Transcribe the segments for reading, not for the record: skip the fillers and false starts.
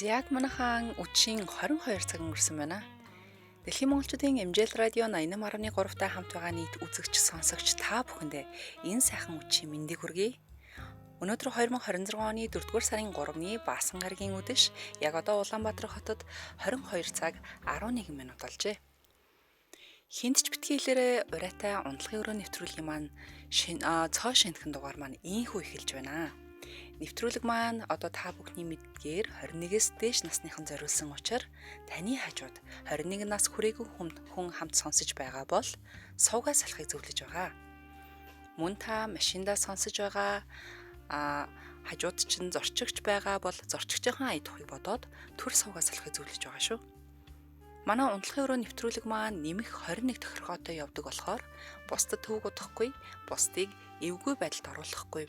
Яг манайхан үдшийн 22 цаг өнгөрсөн байна. Дэлхийн монголчуудын MJL радио 88.3-тай хамт байгаа нийт үзэгч, сонсогч та бүхэндээ энэ сайхан үдшийн мэндийг хүргэе. Өнөөдөр 2026 оны 4-р сарын 3-ны Баасан гарагийн үдэш яг одоо Улаанбаатар хотод 22 цаг 11 минут болжээ. Хинт ч битгий хэлээрээ урайтай унтлагын өрөө нэвтрүүлгийн маань цоо шинэхэн дугаар маань ийхүү эхэлж байна. Нэвтрүүлэг маань одоо та бүхний мэдгээр 21-ээс дээш насныхан зориулсан учраас таны хажууд 21 нас хүрээгүй хүн хамт сонсож байгаа бол сувгаа салахыг зөвлөж байгаа. Мөн та машиндаа сонсож байгаа хажууд чинь зорчигч байгаа бол зорчигчийн ая тухыг бодоод төр сувгаа салахыг зөвлөж байгаа шүү. Манай унтлагын өрөө нэвтрүүлэг маань нэмэх 21 тохиргоотой явдаг болохоор бусдад төвөг удахгүй, бусдыг эвгүй байдалд оруулахгүй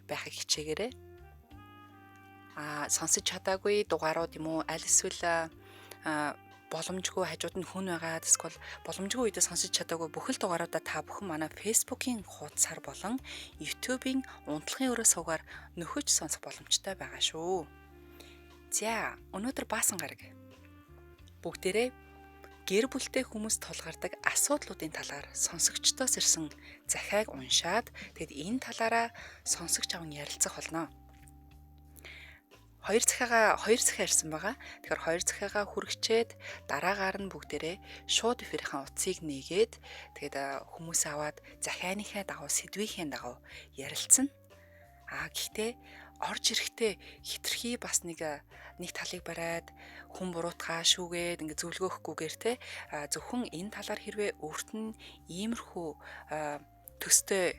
байхыг хичээгээрэй. Сонсож чадаагүй дугаарууд юм уу аль эсвэл боломжгүй хажууд нь хүн байгаа эсвэл боломжгүй үедээ сонсож чадаагүй бүхэл дугааруудаа та бүхэн манай Facebook-ийн хуудасаар болон YouTube-ийн унтлагын өрөө сувгаар нөхөж сонсох боломжтой байгаа шүү. За, өнөөдөр Баасан гараг. Бүгдээрээ гэр бүлтэй хүмүүс тулгардаг асуудлуудын талаар сонсогчдоос ирсэн захиаг уншаад тэгэд энэ талаараа сонсогч аван ярилцах болно. Хоёр захиа ирсэн байгаа. Тэгэхээр хоёр захиагаа хүргэчээд дараагаар нь бүгдээрээ шууд эфирийн утсыг нээгээд тэгээд хүмүүс аваад захианыхаа дагуу сэдвийнхээ дагуу ярилцсан. Гэхдээ орж ирэхдээ хитрхи бас нэг талыг бариад хүн буруутгаа шүүгээд ингээ зөвлөгөөхгүйгээр те зөвхөн энэ талаар хэрвээ өөрт нь иймэрхүү төстэй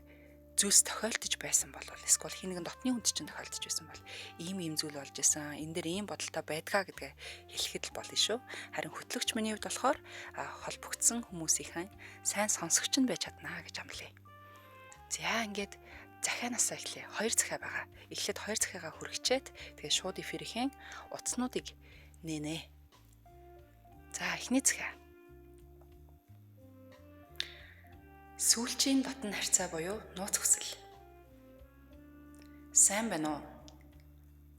зүйлс тохиолдож байсан бол эсвэл хин нэгэн дотны хүнд чинь тохиолдож байсан бол ийм зүйл болж исэн, энэ дээр ийм бодолтой байдгаа гэдгээ хэлэхэд л болно шүү. Харин хөтлөгч миний хувьд болохоор холбогдсон хүмүүсийн сайн сонсогч нь байж чаднаа гэж амлая. За, ингээд захианасаа эхлэе. Хоёр захиа байгаа. Эхлээд хоёр захиагаа хүргэчээд тэгээд шууд эфирийн утаснуудыг нээнэ. За, эхний захиа. Сүүлчийн дотн харьцаа буюу нууц хүсэл. Сайн байна уу?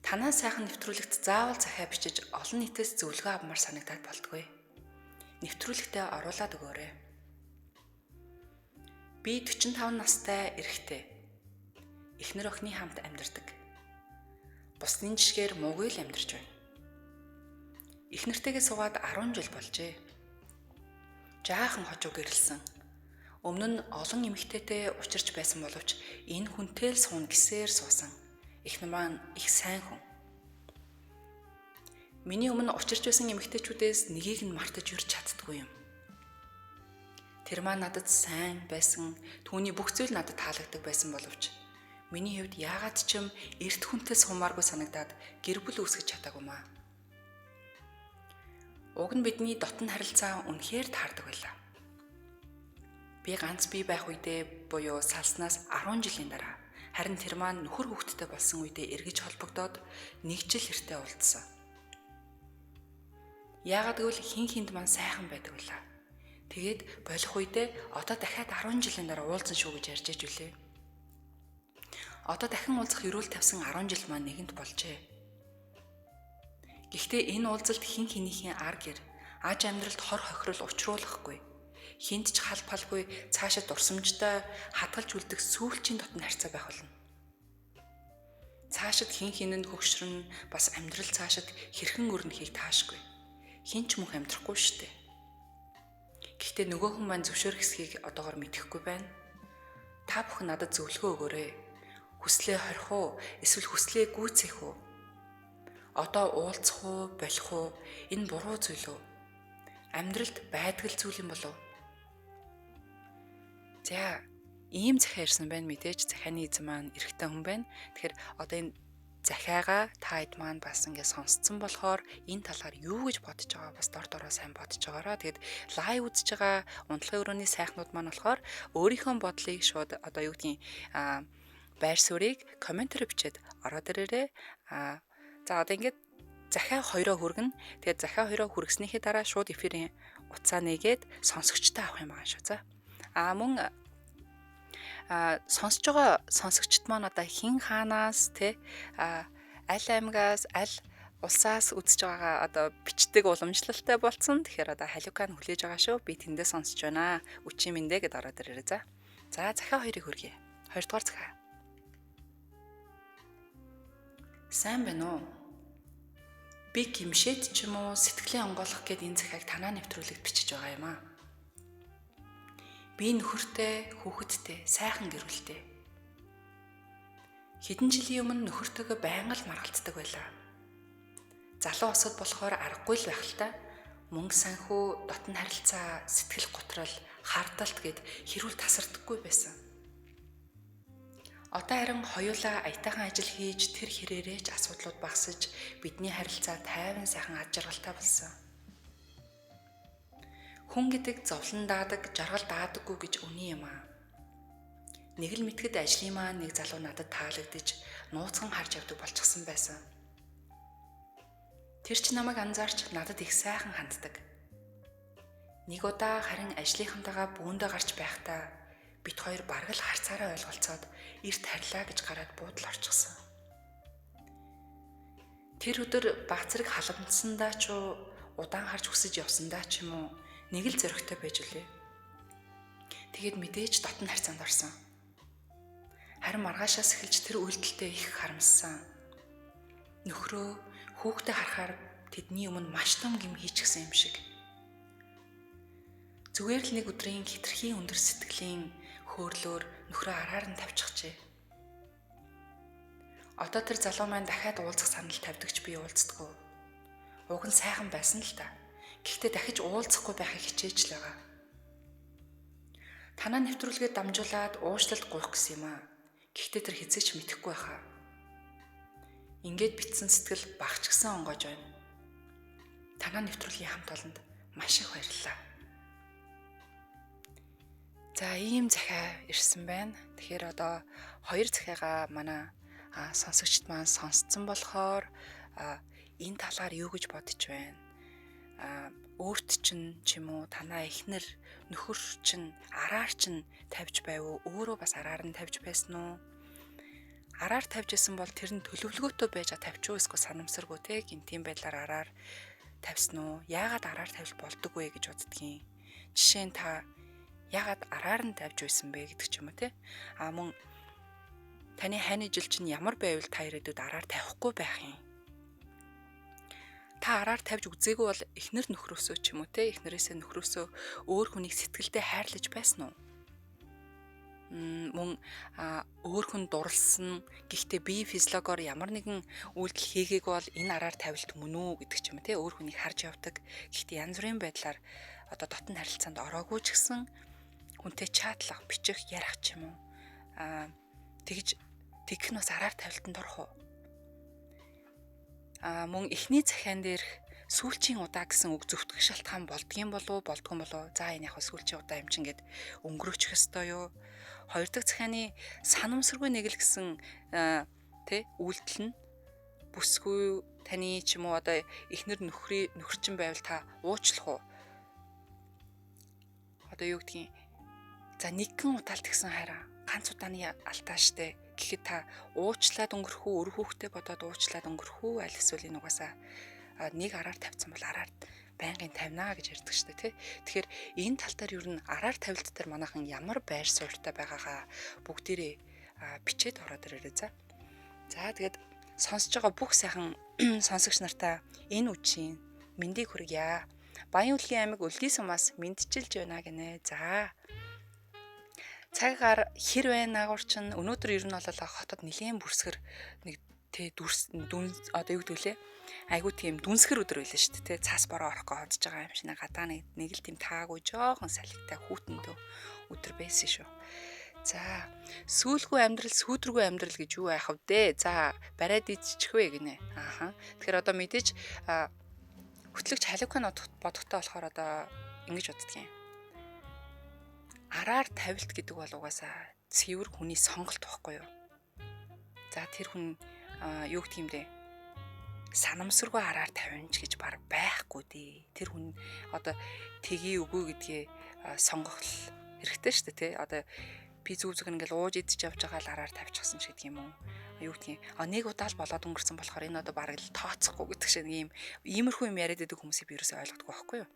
Танаа сайхан нэвтрүүлэгт заавал захиа бичиж олон нийтээс зөвлөгөө авмаар санагдаад болдгүй. Нэвтрүүлэгтээ оруулаад өгөөрэй. Би 45 настай эрэгтэй. Эхнэр охины хамт амьдардаг. Бусдын жишгээр муугүй л амьдарч байна. Эхнэртэйгээ суугаад 10 жил болжээ. Жаахан хожуу гэрэлсэн. Өмнө нь олон эмэгтэйтэй учирч байсан боловч энэ хүнтэй л сууна гэсээр суусан. Эхнэр маань их сайн хүн. Миний өмнө учирч байсан эмэгтэйчүүдээс нэгийг нь мартаж юрч чаддгүй юм. Тэр маань надад сайн байсан, түүний бүх зүйл надад таалагддаг байсан боловч миний хувьд яагаад ч юм эрт хүнтэй суумааргүй санагдаад гэр бүл үүсгэж чадаагүй маа. Уг нь бидний дотн харилцаа үнэхээр таардаг байлаа. Би ганц бие байх үедээ буюу салснаас 10 жилийн дараа харин тэр маань нөхөр хүүхэдтэй болсон үедээ эргэж холбогдоод нэг жил хэртээ уулзсан. Яагаад гэвэл хин хинд маань сайхан байдаг байлаа. Тэгээд болох үедээ одоо дахиад 10 жилийн дараа уулзсан шүү гэж ярьж ээж үлээ. Одоо дахин уулзах ерөөл тавьсан 10 жил маань нэгэнт болжээ. Гэхдээ энэ уулзалт хин хинийхээ ар гэр аж амьдралд хор хохирол учруулахгүй. Хинт ч хал палгүй цаашид дурсамжтай хадгалж үлдэх сүүлчийн дотн харьцаа байх болно. Цаашид хин хинэнд хөгшрөн бас амьдрал цаашид хэрхэн өрнөхийг таашгүй. Хин ч мөх амьдрахгүй штэ. Гэхдээ нөгөө хүн маань зөвшөөрөх хэсгийг одоогор мэдэхгүй байна. Та бүхэн надад зөвлөгөө өгөөрэй. Хүслээ хорих уу? Эсвэл хүслээ гүйцээх үү? Одоо уулзах уу, болох уу? Энэ буруу зүйл үү? Амьдралд байдаг л зүйл юм болов уу? За, ийм захиа ирсэн байна мэдээж захианы эзэн маань эрэгтэй хүн байна. Тэгэхээр одоо энэ захиагаа та хэд маань бас ингээд сонсцсон болохоор энэ талаар юу гэж бодож байгаа бас дор дороо сайн бодож байгаараа. Тэгэд лайв үзэж байгаа унтлагын өрөөний сайхнууд маань болохоор өөрийнхөө бодлыг шууд одоо юу гэдгийг байр суурийг комментээр бичээд ороод ирээрэй. За, одоо ингээд захиа хоёроо хүргэнэ. Тэгээд захиа хоёроо хүргэснийхээ дараа шууд эфирийн утсаа нээгээд сонсогчтой авах юм байгаа шүү. За. Мөн сонсож байгаа сонсогчд маань одоо хин хаанаас те аль аймгаас аль Улсаас үзэж байгаагаа одоо бичдэг уламжлалтай болцсон. Тэгэхээр одоо халиукан хүлээж байгаа шүү. Би тэндээ сонсож байна. Үчи мэндэ гэдээ ороод ирээрэй за. За захиа хоёрыг хүргэе. Хоёрдугаар захиа. Сайн байна уу? Би гимшээд ч юм уу сэтгэлээ онгойлгох гээд энэ захиаг танаа нэвтрүүлэгт бичиж байгаа юм аа. Би нөхөртэй, хүүхэдтэй, сайхан гэр бүлтэй. Хэдэн жилийн өмнө нөхөртөөгөө байнга л маргалддаг байлаа. Залуу осод болохоор аргагүй л байх л та. Мөнгө санхүү, дотн харилцаа, сэтгэл готрол, хардалт гэд хэрүүл тасардаггүй байсан. Одоо харин хоёулаа аятайхан ажил хийж тэр хэрээрээ ч асуудлууд багасж бидний харилцаа тайван сайхан ад жаргалтай болсон. Хүн гэдэг зовлон даадаг, жаргал даадаггүй гэж үнэн юм аа. Нэг л мэтгэд ажлын маань нэг залуу надад таалагдж нууцхан харж явдаг болчихсон байсан. Тэр ч намайг анзаарч надад их сайхан ханддаг. Нэг удаа харин ажлынхантайгаа бүүндээ гарч байхдаа бит хоёр бараг л харцаараа ойлголцоод эрт харьлаа гэж гараад буудал орчихсон. Тэр өдөр баг зэрэг халамжсандаа ч удаан харж хүсэж явсандаа ч юм уу нэг л зоригтой байж үлээ. Тэгээд мэдээж дотн харьцаанд орсон. Харин маргаашаас эхэлж тэр үйлдэлтэй их харамссан. Нөхрөө хүүхдээ харахаар тэдний өмнө маш том гэм хийчихсэн юм шиг. Зүгээр л нэг өдрийн хитрхийн өндөр сэтгэлийн хөөрлөөр нөхрөө араар нь тавьчихжээ. Одоо тэр залуу маань дахиад уулзах санал тавьдаг ч би уулздаггүй. Уг нь сайхан байсан л та. Гэхдээ дахиж уулзахгүй байхыг хичээж л байгаа. Танаа нэвтрүүлгээ дамжуулаад уучлалт гуйх гэсэн юм аа. Гэхдээ тэр хэзээ ч мэдэхгүй байхаа. Ингээд битсэн сэтгэл багч гисэн онгойж байна. Танаа нэвтрүүлгийн хамт олонд маш их баярлалаа. За ийм захиа ирсэн байна. Тэгэхээр одоо хоёр захиагаа манай сонсогчд маань сонсцсон болохоор энэ талаар юу гэж бодож байна? Өөрт чинь ч юм уу танаа эхнэр нөхөр чинь араар чинь тавьж байв уу? Өөрөө бас араар нь тавьж байсан уу? Араар тавьж исэн бол тэр нь төлөвлөгөөтэй байж тавьчих уу эсвэл санамсаргүй те гинтийн байдлаар араар тавьсан уу? Яагаад араар тавилт болдог вэ гэж боддгийн. Жишээ нь та яагаад араар нь тавьж байсан бэ гэдэг ч юм уу те. А мөн таны хань ижил чинь ямар байвал та ирээдүйд араар тавихгүй байх юм. Та араар тавьж үзээгүй бол эхнэр нөхрөөсөө ч юм уу те эхнэрээсээ нөхрөөсөө өөр хүнийг сэтгэлдээ хайрлаж байсан уу? Мөн өөр хүн дурлсан гэхдээ бие физиологоор ямар нэгэн үйлдэл хийгээгүй бол энэ араар тавилт мөн үү гэдэг ч юм уу те өөр хүнийг харж явдаг. Гэхдээ янз бүрийн байдлаар одоо дотн харилцаанд ороогүй ч гэсэн хүнтэй чатлах, бичих, ярих ч юм уу. Тэгж тэгэх нь бас араар тавилтанд орох уу? Мөн эхний захиан дээрх сүүлчийн удаа гэсэн үг зөвтгөх шалтгаан болдгийм болов болдгоо болов. За энэ яг сүүлчийн удаа юм чинь гэд өнгөрөөчих ёстой юу? Хоёр дахь захианы санамсаргүй нэг л гэсэн тэ үйлдэл нь бүсгүй таны ч юм уу одоо эхнэр нөхөр чинь байвал та уучлах уу? Одоо юу гэдгийг за нэгэн удаал тэгсэн хайраа ганц удааны алтаа штэ гэхэд та уучлаад өнгөрөх үү, өр хүүхдээ бодоод уучлаад өнгөрөх үү, аль эсвэл энэ угаасаа нэг араар тавьсан бол араар байнгын тавина гэж ярьдаг штэ тий. Тэгэхээр энэ тал дээр ер нь араар тавилт дээр манайхан ямар байр суурьтай байгаагаа бүгдээрээ бичээд ороод ирээрэй за. За тэгээд сонсож байгаа бүх сайхан сонсогч нартаа энэ үчийн мэндийг хүргье. Баян үлгийн аймаг Өлгий сумаас мэдчилж байна гинэ. За цагаар хэр байна агуур чинь өнөөдөр ер нь бол хотод нэлээд бүрсгэр нэг тэ дүрс дүн одоо юу гэдэг лээ айгуу тийм дүнсгэр өдөр байлаа шүү дээ тэ цаас бороо орох гэж одож байгаа юм шиг гадаа нэг л тийм таагүй жоохон салхитай хүүтэндөө өдөр байсан шүү. За сүүлгүй амьдрал сүүдргүй амьдрал гэж юу яах вэ? За бариад идчих вэ гинэ. Ааха. Тэгэхээр одоо мэдээж хөтлөгч халиукан бодогтой болохоор одоо ингэж боддгийн. Араар тавилт гэдэг бол угаасаа цэвэр хүний сонголт байхгүй юу? За тэр хүн юу гэх юм бэ? Санамсаргүй араар тавина ч гэж баг байхгүй дээ. Тэр хүн одоо тгий үгүй гэдгээ сонгох хэрэгтэй шүү дээ, тий? Одоо Би зүг зүг ингээл ууж идэж явж байгаа л араар тавьчихсан ч гэдэг юм уу. Юу гэдгийг а нэг удаа л болоод өнгөрсөн болохоор энэ одоо бараг л тооцохгүй гэдэг шиг нэг юм иймэрхүү юм яриад байдаг хүмүүсийг би ерөөсөй ойлгохгүй байхгүй юу?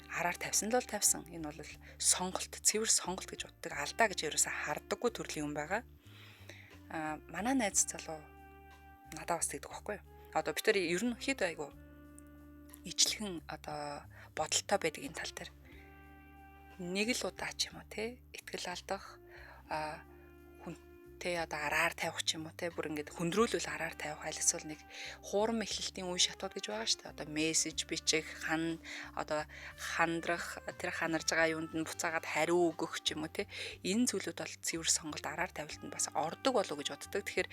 Араар тавьсан л бол тавьсан. Энэ бол сонголт, цэвэр сонголт гэж боддог. Алдаа гэж ерөөсөй хардаггүй төрлийн юм байгаа. А манай найз залуу надаа бас тэгдэг байхгүй юу? Одоо бид тэр ер нь хэд айгу ижлэхэн одоо бодолтой байдаг энэ тал дээр. Нэг л удаа ч юм уу те итгэл алдах а хүнтэй одоо араар тавих ч юм уу те бүр ингээд хөндрөөлөл араар тавих аль эсвэл нэг хуурам эхлэлтийн үе шатууд гэж байгаа шүү дээ. Одоо мессеж бичих, хан одоо хандрах, тэр ханарж байгаа юунд нь буцаагаад хариу өгөх ч юм уу те. Энэ зүйлүүд бол цэвэр сонголт араар тавилтанд бас ордог болов уу гэж боддог. Тэгэхээр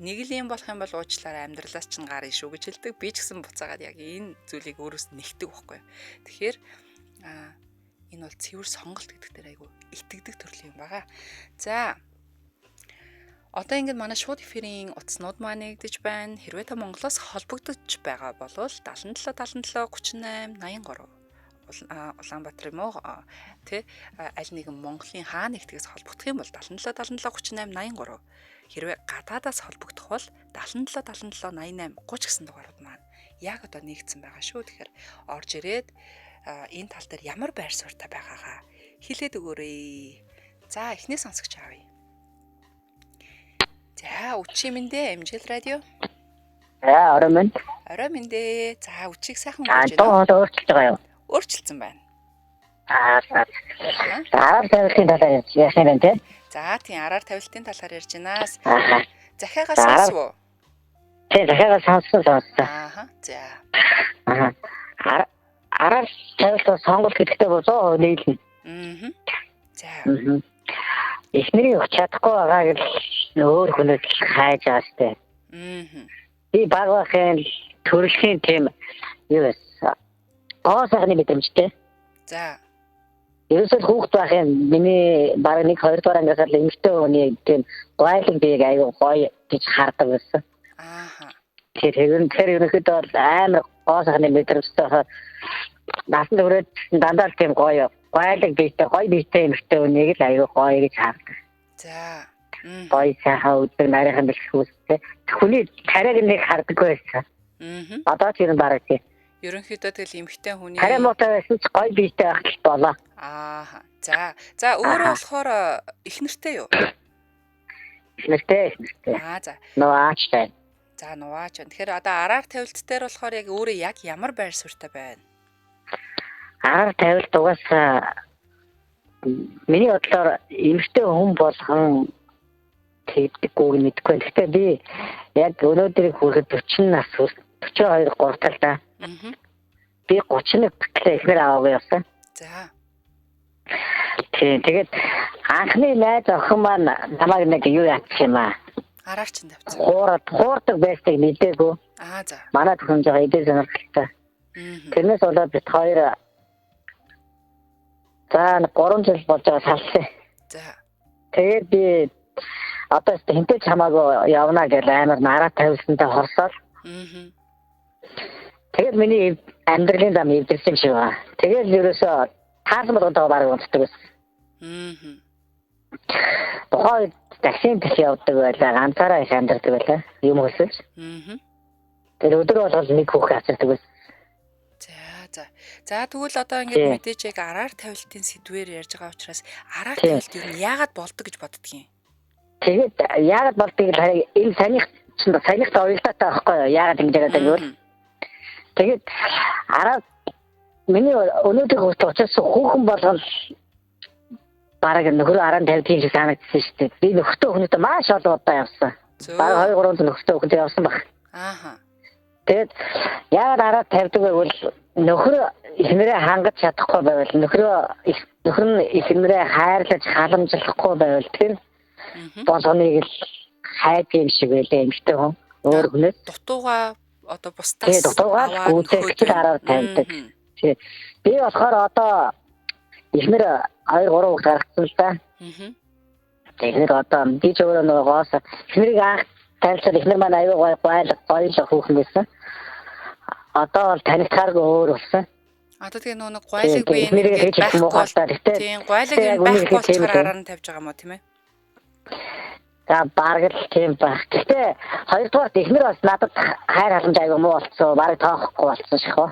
нэг л юм болох юм бол уучлаарай амьдралаас чинь гарна шүү гэж хэлдэг. Би ч гэсэн буцаагаад яг энэ зүйлийг өөрөөс нэгдэг байхгүй. Тэгэхээр энэ бол цэвэр сонголт гэдэг дээр айгу итгэдэг төрлийн юм байгаа. За одоо ингээд манай шууд эфирийн утаснууд маань нэгдэж байна. Хэрвээ та Монголоос холбогдож байгаа бол 77 77 38 83 Улаанбаатар юм уу тэ аль нэгэн Монголын хаа нэгтгээс холбогдох юм бол 77 77 38 83. Хэрвээ гадаадаас холбогдох бол 77 77 88 30 гэсэн дугаарууд маань яг одоо нэгдсэн байгаа шүү. Тэгэхээр орж ирээд энэ тал дээр ямар байр суурьтай байгаагаа хэлээд өгөөрэй. За эхний сонсогч авъя. За үчи мэндэ Амжил радио. За орой минь. Орой мэндэ. За үчиг сайхан өнгөрч байна. Аа өөрчилж байгаа юу? Өөрчилсөн байна. Аа за. Араар тавилтын талаар ярьж яасан юм бэ те? За тийм араар тавилтын талаар ярьж байна. Захиагаа сонсов уу? Тийм захиагаа сонссон. Ааха. За. Аа. Араар тавилт сонголт гэдэгтээ бол 100% нийлнэ. Аа. За. Эхнэрийг өгч чадахгүй байгааг л өөр хүнээс хайж байгаа штэ. Аа. Би баг байхын төрөлхийн тийм юу байсан. Гоо сайхны мэдрэмжтэй. За. Ерөөсөө хүүхд байхын миний баг 1 2 дугаар ангиас л эмэгтэй хүний тийм гойлог биеийг аюу гоё гэж хардаг байсан. Ааха. Тэгэхээр тэр ерөнхийдөө бол амар гоо сайхны мэдрэмжтэй байхаар насанд хүрээд дандаа л тийм гоё гойлог биетэй гоё биетэй эмэгтэй хүнийг л аюу гоё гэж хардаг. За. Гоё сайхан өдөр нарийнхан бэлэх үүстэй. Хүний тариаг нэг хардаггүй байсан. Аа. Одоо ч ер нь бараг тийм. Ерөнхийдөө тэгэл эмэгтэй хүний тариа муутай байсан ч гоё биетэй байх л болоо. Аа. За. За өөрөө болохоор их нэртэй юу? Их нэртэй. Аа за. Нугаач байна. За нугаач. Тэгэхээр одоо араар тавилт дээр болохоор яг өөрөө яг ямар байр суурьтай байна? Араар тавилт угаасаа миний бодлоор эмэгтэй хүн болгон тэгдэггүйг нь мэдэхгүй. Гэхдээ би яг өнөөдрийг хүрэхэд 40 нас 42 3 тал да. Аа. Би 31 гэтлээ эхнэр аваагүй явсан. За. Тийм. Тэгээд анхны найз охин маань намайг нэг юу яатчих юм аа. Араар чинь тавьсан. Хуурдаг байсныг мэдээгүй. Аа за. Манай төхөмж байгаа эдээ сонирхолтой. Тэрнээс болоод бит хоёр за 3 жил болж байгаа салсан. За. Тэгээд би одоо хэнтэй ч хамаагүй явна гэж амар нараа тавилсантай хорсоол. Аа. Тэгээд миний амьдралын зам эвдэрсэн юм шиг байна. Тэгээд ерөөсөө таасан болгонтойгоо бараг унтдаг байсан. Аа. Тухайн үед таксийн тэх явдаг байлаа, ганцаараа их амьдардаг байлаа. Юм хөсөж. Аа. Тэгээд өдөр болгол нэг хүүхэн асардаг байсан. За. За тэгвэл одоо ингээд мэдээж яг араар тавилтын сэдвээр ярьж байгаа учраас араар тавилт юу яагаад болдог гэж боддгийн? Тэгээд яагаад болдгийг л энэ санийх чинь санийхтай уялдаатай байхгүй юу? Яагаад ингэж яагаад гэвэл тэгээд араа миний өнөөдөр хүртэл учраас хүүхэн болгон бараг нөхрөө араа тавьдаг юм шиг санагдсан шүү дээ. Би нөхөртөө хүнтэй маш олон удаа явсан. Бараг 2 3 нөхөртөө хүнтэй явсан баг. Ааха. Тэгээд яагаад араа тавьдаг вэ гэвэл нөхөр эхнэрээ хангаж чадахгүй байвал нөхөр нь эхнэрээ хайрлаж халамжлахгүй байвал тэр болгоныг л хайд юм шиг байлаа эмэгтэй хүн өөр хүнээс дутууга одоо бусдаас аваад гүйцэтгэж араар тавьдаг. Тий. Би болохоор одоо эхнэр 2 3 хүүхд гаргацсан л да. Эхнэр одоо би ч өөрөө нөгөө гоос эхнэрийг анх танилцаад эхнэр маань аюу гой гоё л хүүхэн байсан. Одоо бол танигдахааргүй өөр болсон. Одоо тэгээ нөгөө нэг гуайлаг бие ингээд байхгүй. Тийм гуайлаг юм байхгүй болохоор араар нь тавьж байгаа юм уу тийм ээ? За бараг л тийм байх. Гэхдээ хоёрдугаар эхнэр бас надад хайр халамж айгүй муу болцсон. Бараг тоохгүй болцсон ших уу.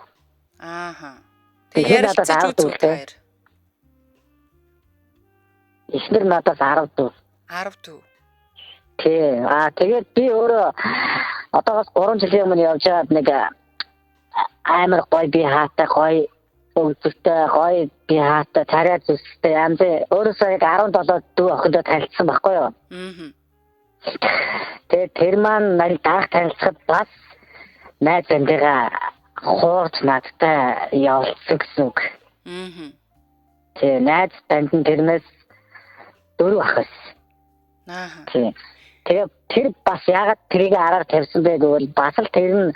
Ааха. Тэгэхээр надад ярилцаж 10 үзв дүүтэй. та хоёр. Эхнэр надаас 10 дүү. 10 дүү. Тий. Аа тэгээд би өөрөө одоогоос 3 жилийн өмнө явж байгаад нэг амар гоё би хаатай гоё өвзөртэй гоё би хаатай царай зүстэй янз өөрөөсөө яг 17 дүү охиндоо танилцсан байхгүй юу? Аа. Тэгээд тэр маань нарийн даах танилцахад бас найз амдыгаа хуурч надтай явуулсан гэсэн үг. Аа. Тий, найз танд нь тэрнээс дөрөв ах байсан. Ааха. Тий. Тэгээд тэр бас яагаад тэрийг араар тавьсан бэ гэвэл бас л тэр нь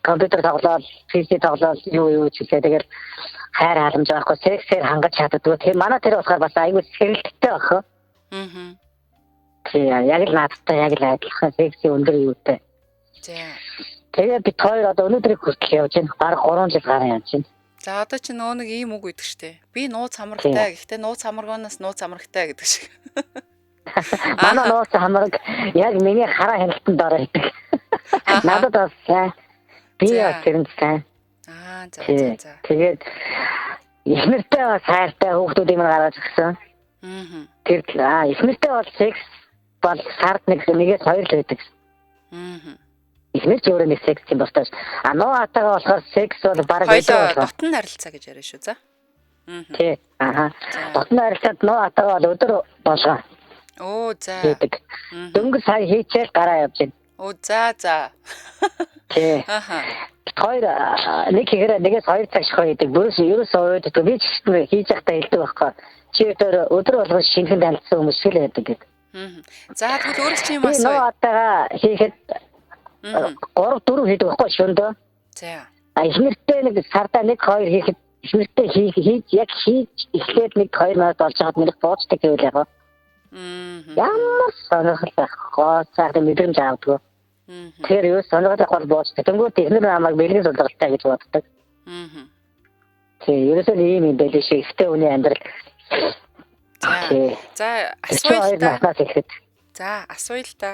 компьютер тоглоол, PC тоглоол юу ч хэлээ. Тэгэл хайр халамж байхгүй, сексээр хангаж чаддгүй. Тэр манай тэр болохоор бас айгүй сэрэлттэй байх. Аа. Тий, яг л надтай яг л адилхан секси өндөр юутай. За. Тэгээд бид хоёр одоо өнөөдрийг хүртэл явж байна. Бараг 3 жил гарan явж байна. За одоо чи нөө нэг ийм үг өгдөг штэ. Би нууц хамрагтай. Гэхдээ нууц хамрагнаас нууц хамрагтай гэдэг шиг. Манай нууц хамраг яг миний хараа хяналтанд дор байдаг. Аха. Надад бас сайн. Би За. бас тэрэнд сайн. Аа за за Тий. за. Тэгээд эхнэртэй бас хайртай хүүхдүүдийг минь гаргаж өгсөн. Аа. Тэр эхнэртэй бол секс бол сард нэгээс хоёр л байдаг. Аа. Эхнэр ч өөрөө нэг секс юм болтойш. А нуу атагаа болохоор секс бол бараг өдөр Хоёлоо болгоо. дотн харилцаа гэж яриа шүү за. Аа. Тий. Аха. За. Дотн харилцаад нуу атагаа бол өдөр болгоо Оо за. хийдэг. Мгм. Дөнгөж сая хийчихэл гараа явж байна. Оо за за. Тий. Аха. Бид хоёр нэг хийхээр нэгээс хоёр цаг шахуу хийдэг. Бүрээс ерөөсөө уйддаг. Би ч гэсэн хийж байхдаа хэлдэг байхгүй. Чи өдөр болгон шинэхэн танилцсан хүмүүс шиг л байдаг гэдэг. Мгм. За тэгвэл өөрөөс чи юм Би нуу асууя. атагаа хийхэд Мгм. 3 4 хийдэг байхгүй шөндөө. За. А эхнэртэй нэг сардаа 1 2 хийхэд эхнэртэй хийж яг хийж эхлээд 1 2 минут болж байхад нэрх буучдаг гэвэл яг Мгм. ямар сонирхол байхгүй цаахын мэдрэмж авдаггүй. Мгм. Тэгэхээр юу сонирхол авах бол буучдаг. Тэнгүүд эхнэр намайг бэлгийн сулралтай гэж боддог. Мгм. Тий, ерөөсөө л ийм юм байл шиг ихтэй хүний амьдрал. За. Тий. За 42 асууя л та. наснаас ихэд. За асууя л та.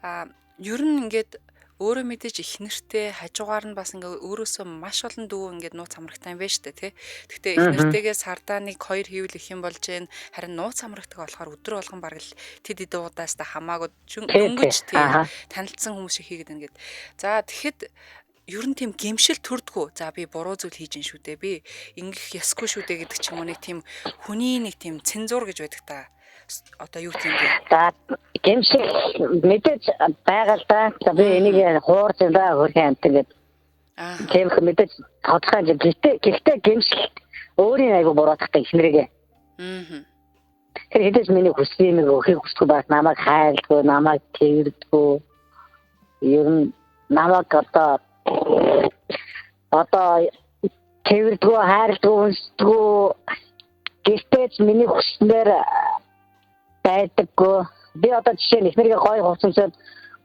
А ер нь ингээд өөрөө мэдээж их нэртэй хажуугаар нь бас ингээ өөрөөсөө маш олон дүү ингээд нууц хамрагтай юм байна штэ тий. Гэхдээ их нэртэйгээ сардаа нэг хоёр хийвэл их юм болж гэн харин нууц хамрагтай болохоор өдөр болгон бараг л тэд эд удаас та хамаагүй дөнгөж тий танилцсан хүмүүс шиг хийгээд ингээд. За тэгэхэд ер нь тийм гимшил төрдгүү. За би буруу зүйл хийж ин шүү дээ. Би ингэх ёсгүй шүү дээ гэдэг ч юм уу нэг тийм хүний нэг тийм цензуур гэж байдаг та. Одоо юу тийм бэ? За гимшил мэдээж байгаа л да. За би энийг хуурч юм да хөрхэн амт гэдэг. Аа. Тийм их мэдээж тодорхой юм. Гэхдээ гимшил өөрийн айгу буруутгатай их нэрээ. Аа. Тэр хэдэж миний хүссэн юмыг өгөхийг хүсдэггүй бас намайг хайрлдаггүй, намайг тэрдэггүй. Ер нь намайг одоо тэрдэггүй, хайрлдаггүй, хүсдэггүй. Гэхдээ ч миний хүснээр байдаггүй. Би одоо жишээ нь эхнэргээ гоё хувцсанчаад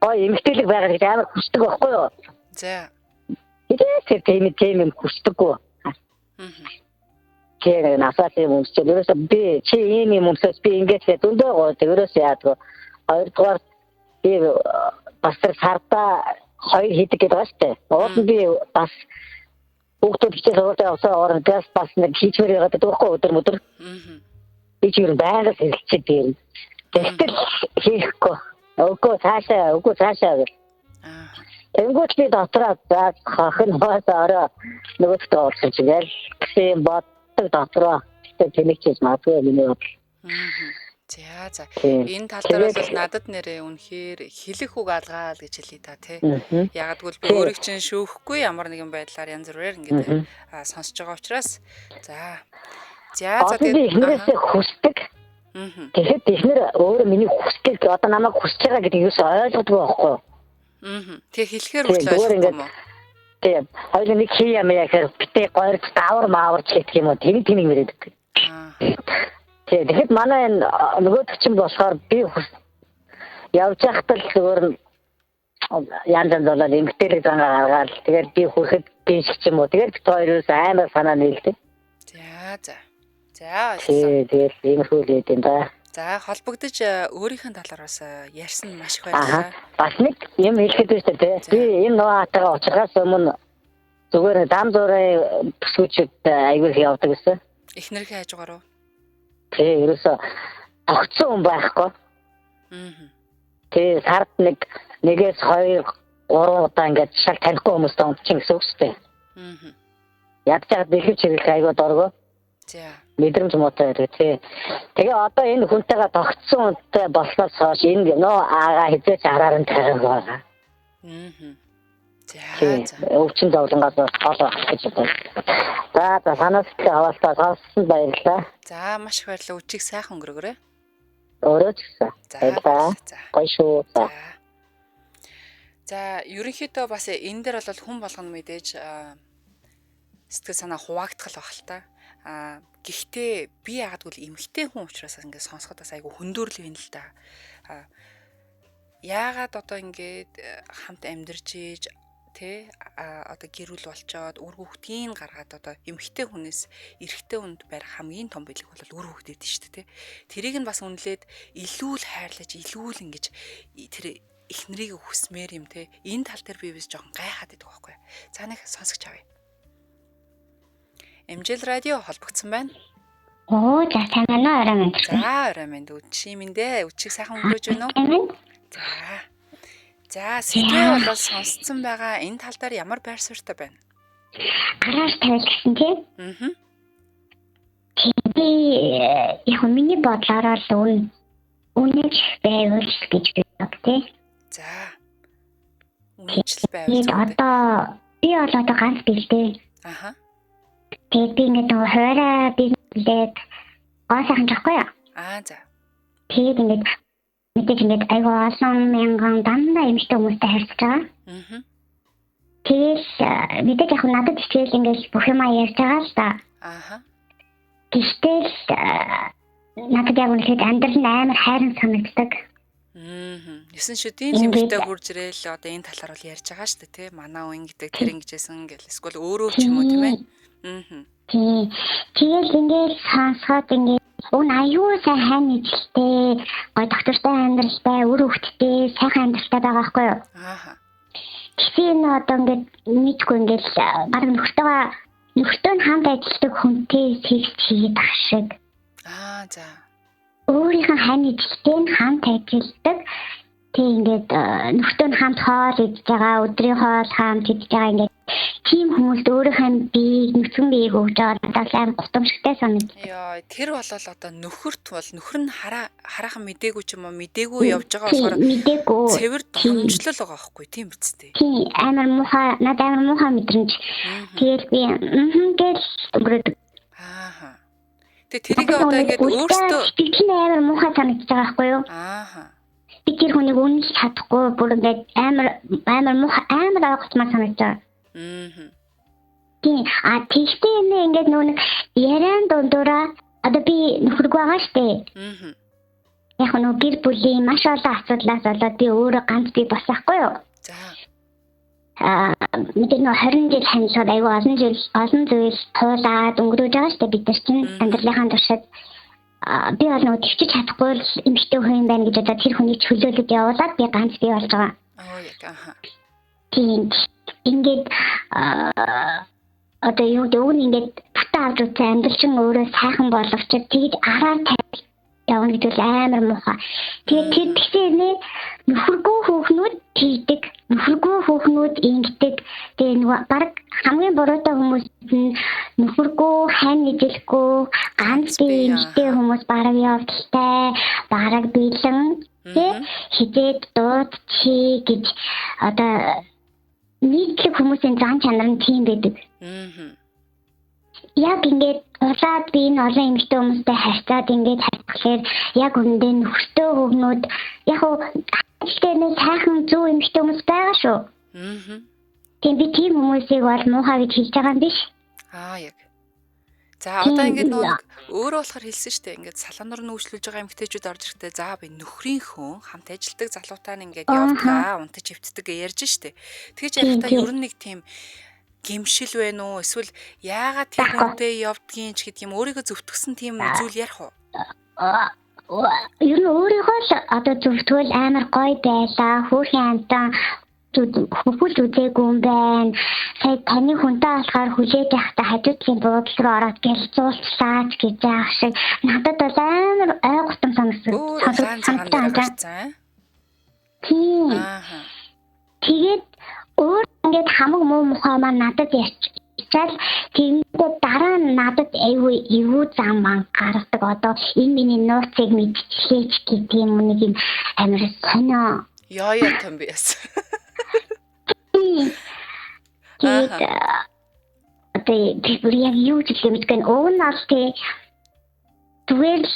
гоё эмэгтэйлэг байгаа гэж амар хүсдэг байхгүй юу? За. Хэдээс тэр тийм юм хүсдэггүй. Аа. Тэр насаас юм өмсчээд ерөөсөө би чи ийм юм өмсөөс би ингэж тэгээд зөндөө гоё ерөөсөө яадгүй. Хоёрдугаар би бас тэр сардаа хоёр хийдэг гэдэг байгаа шүү дээ. Уул нь би бас хүүхдүүд хичээл сургуультай явсан орондоос бас нэг хийчмээр байгаад байдаг байхгүй өдөр мөдөр. Аа. Би ч ер нь байнга сэрэлцээд би ер нь. Тэгтэл хийхгүй. Үгүй цаашаа, үгүй цаашаа гэх. Аа. Тэнгүүт би дотроо за хохин хаас орой нөгөөдөлтөө орсон чигээл гэсэн юм боддог дотроо. Тэгтээ тэнэгчээж магадгүй миний бодол. За за. Тийм. Энэ тал дээр бол Тэгээд- надад нэрээ үнэхээр хэлэх үг алгаал гэж хэлье та тий. Мгм. Ягаад гэвэл би Тийм. өөрийг чинь шүүхгүй ямар нэгэн байдлаар янз бүрээр ингээд Мгм. сонсож байгаа учраас за. За за Одоо би тэгээд эхнэрээсээ хүсдэг. Аа. Тэгэхэд эхнэр өөрөө миний хүсдэг одоо намайг хүсэж байгаа гэдгийг юусоо ойлгодгүй байхгүй юу? Аа. Тэг хэлэхээр Тийм, хүртэл зүгээр ойлгохгүй ингээд юм уу? Тийм. Хоёул нэг хий юм яхаар битээ гойрч давар мааварч гэх юм уу? Тэр тэнэг мэрэдэг. Аа. Тийм. Тэгэхэд манай энэ нөгөөдөг чинь болохоор би явж байхад л зүгээр нь янз янз болоод эмгтээлэг зангаа гаргаад тэгэл би хүрэхэд гинших ч юм уу. Тэгэл бит хоёроос амар санаа нийлдэг. За за. За ойлголоо. Тийм. Тэгэл иймэрхүү л байд юм да. За, холбогдож өөрийнх нь талаар бас ярьсан маш их баярлалаа. Бас нэг юм хэлэхэд байна шүү дээ. Би энэ нуаатайгаа очихоос өмнө зүгээр зам зуурын бүсгүүчүүд аягүй их явдаг гэсэн. Эхнэрийнхээ хажуугаар уу? Тий, ерөөсө огцон хүн байхгүй. Тий, сард нэгээс 2 3 удаа ингээд шал танихгүй хүмүүстэй унтчих гэсэн үг шүү дээ. Ядж байгаа дэлгэвч хэрэглэх аягүй доргоо. За. Мэдрэмж муутай байдаг тий. Тэгээ одоо энэ хүнтэйгээ тогтсон хүнтэй болсноос хойш энэ нөө агаа хизээч араар нь тавиаг байгаа. За за. Өвчин зовлонгоос хол байх гэж бодсон. За за, санаа сэтгэл хаваалцаа сонссон баярлалаа. За, маш их баярлалаа. Үчиг сайхан өнгөрөөгөөрэй. Өөрөө ч гэсэн. За. Баярлалаа. За. Гоё шүү. За. За, ерөнхийдөө бас энэ дээр бол хүн болгоно мэдээж сэтгэл санаа хуваагдах байх л та. Гэхдээ би яагадгүй эмэгтэй хүн учраас ингээд сонсоход бас айгүй хөндөөрлөө юм л да. Яагаад одоо ингээд хамт амьдарч ийж тэ одоо гэр бүл болчоод үр хүүхдийн гаргаад одоо эмэгтэй хүнээс эрэгтэй хүнд барих хамгийн том бэлэг бол үр хүүхд гэдэг шүү дээ тэ. Тэрийг нь бас үнэлээд илүү л хайрлаж илүү л ингэж тэр эхнэрийг хүсмээр юм те. Энэ тал дээр би бас жоохон гайхаад байдаг байхгүй. За, нэг сонсогч авъя. MJL радио холбогдсон байна. Оо, за сайн байна уу, орой минь. За, орой минь. Үчи минь дээ. Үчиг сайхан өнгөрөөж байна уу? За. За, сэдвээ бол сонсцсон байгаа. Энэ тал дээр ямар байр суурьтай байна? Гараар тавил гэсэн тийм. Аа. Би яг миний бодлоор л үнэж байвал гэж боддог тийм. За. Үнэнчл байвал. Одоо би бол одоо ганц бэлдээ. Аха. Тэгээд би ингээд нөгөө хуурай бизнеслээд гоо сайхан жохгүй юу? Аа за. Тэгээд ингээд мэдээж ингээд айгүй олон мянган дандаа эмэгтэй хүмүүстэй харьцаж байгаа. Аа. Тэгэл мэдээж яг надад хичээл ингээд бүх юмаа ярьж байгаа л да. Аха. Гэхдээ л надад яг үнэхээр амьдрал нь амар хайран санагддаг. Аа. 9 шүдийн лимиттэй хурж ирээл одоо энэ талаар бол ярьж байгаа шүү дээ тий. Манай үн гэдэг тэр ингэжсэн гэл эсвэл өөрөө ч юм уу тийм ээ. Аа. Тий. Тэгэл ингээл сонсоход ингээд уг нь аюу сайн хайн нийтлэлтэй, гой доктортой амьдралтай, үр хөвгттэй, сайхан амьдралтай байгаа байхгүй юу? Аа. Тэгсэн энэ одоо ингээд мэдгүй ингээд баг нөхөртөө нь хамт ажилладаг хүнтэй секс хийгээд ах шиг. Аа за. Өөрийнх нь хань ижилтэй нь хамт ажилладаг. Тэг ингээд нөхөртөө нь хамт хоол идж байгаа, өдрийн хоол хамт идж байгаа ингээд тийм хүмүүст өөрийнх нь биеийг, нүцгэн биеийг өгж байгаа надад амар гутамшигтай санагдав. Йоо, тэр бол одоо нөхөрт бол нөхөр нь хараахан мдээгүй ч юм уу, мдээгүй явж байгаа болохоор мдээгүй цэвэр донжлол байгаа байхгүй тийм биз дээ. Тийм, амар муухай, надад амар муухай мэдрэмж. Тэгэл би гэл өнгөрөөдөг. Аа. Тэгээ тэрийг одоо ингээд өөртөө сэтгэл нь амар муухай санагдаж байгаа байхгүй юу? Аа. Би тэр хүнийг үнэлж чадахгүй бүр ингээд амар муухай амар ойлгомжтой санагдаж байгаа. Аа. Тийм. А тэгтээ нэ ингээд нөө нэг яриан дундуура одоо би нөхөргүй байгаа штэ. Аа. Яг нөө гэр бүлийн маш олон асуудлаас болоод би өөрөө ганц би босахгүй юу? За. Аа мэдээ нөө 20 жил хамлаад айгүй олон жил олон зүйл туулаад өнгөрөөж байгаа штэ бид нар чинь амьдралынхаа туршид би бол нөгөө тэгчиж чадахгүй л эмэгтэй хүн юм байна гэж одоо тэр хүний чөлөөлөд явуулаад би ганц би болж байгаа. Аа яг аха. Тийм. Ингээд одоо юу гэдэг нь ингээд татаа авч үзсэн амьдрал чинь өөрөө сайхан боловч тэгж араар тавь явна гэдэг бол амар муухай. Тэгээд тэр тэгсэн нэ нөхөргүй хүүхнүүд тийдэг, нөхөргүй хүүхнүүд ингэдэг. Тэгээ нөгөө баг хамгийн буруутай хүмүүс нь нөхөргүй, хань нэжлэхгүй, ганц бие эмэгтэй хүмүүс бараг явдалтай, бараг бэлэн тэ хизээд дууд чи гэж одоо нийтлэг хүмүүсийн зан чанар нь тийм байдаг. Аа. Яг ингээд улаад би энэ олон эмэгтэй хүмүүстэй харьцаад ингээд харьцахлаар яг үнэндээ нөхөртөө хүүхнүүд яг гэхдээ нэг сайхан зөв эмэгтэй хүмүүс байгаа шүү. Аа. Тийм би тийм хүмүүсийг бол муухай гэж хэлж байгаа юм биш. Аа яг. За одоо ингээд нөгөө өөрөө болохоор хэлсэн шүү дээ. Ингээд салаанаар нүүшлүүлж байгаа эмэгтэйчүүд орж ирэхдээ за би нөхрийнхөө хамт ажилладаг залуутай нь ингээд явдгаа, унтаж хөвтдөг гэж ярьж шүү дээ. Тэгэж ярихдаа ер нь нэг тийм гимшил байна уу? Эсвэл яагаад тэр хүнтэй явдгийн ч гэдэг юм өөрийгөө зөвтгсөн тийм зүйл ярих уу? Ер нь өөрийгөө л одоо зөвтгөл амар гоё байлаа. Хөөрхөн амтан хөвгөл үзээгүй юм байна. Сая таны хүнтэй болохоор хүлээж явахдаа хажуу талын буудлын руу ороод гэл зуулчлаач гэж яах шиг надад бол амар ой гутам санагдсан. Тийм. Тэгээд өөр ингээд хамаг муу мухай маань надад ярьчаал тэгэнгүүт дараа нь надад айгүй эвгүй зам ман гаргадаг. Одоо энэ миний нууцыг мэдчихлээч гэдэг юм нэг юм амар сонио. Яа яа том биэс. Тэгээд одоо би бүр яг юу ч хэлээ мэдгүй. Уг нь бол тий зүгээр л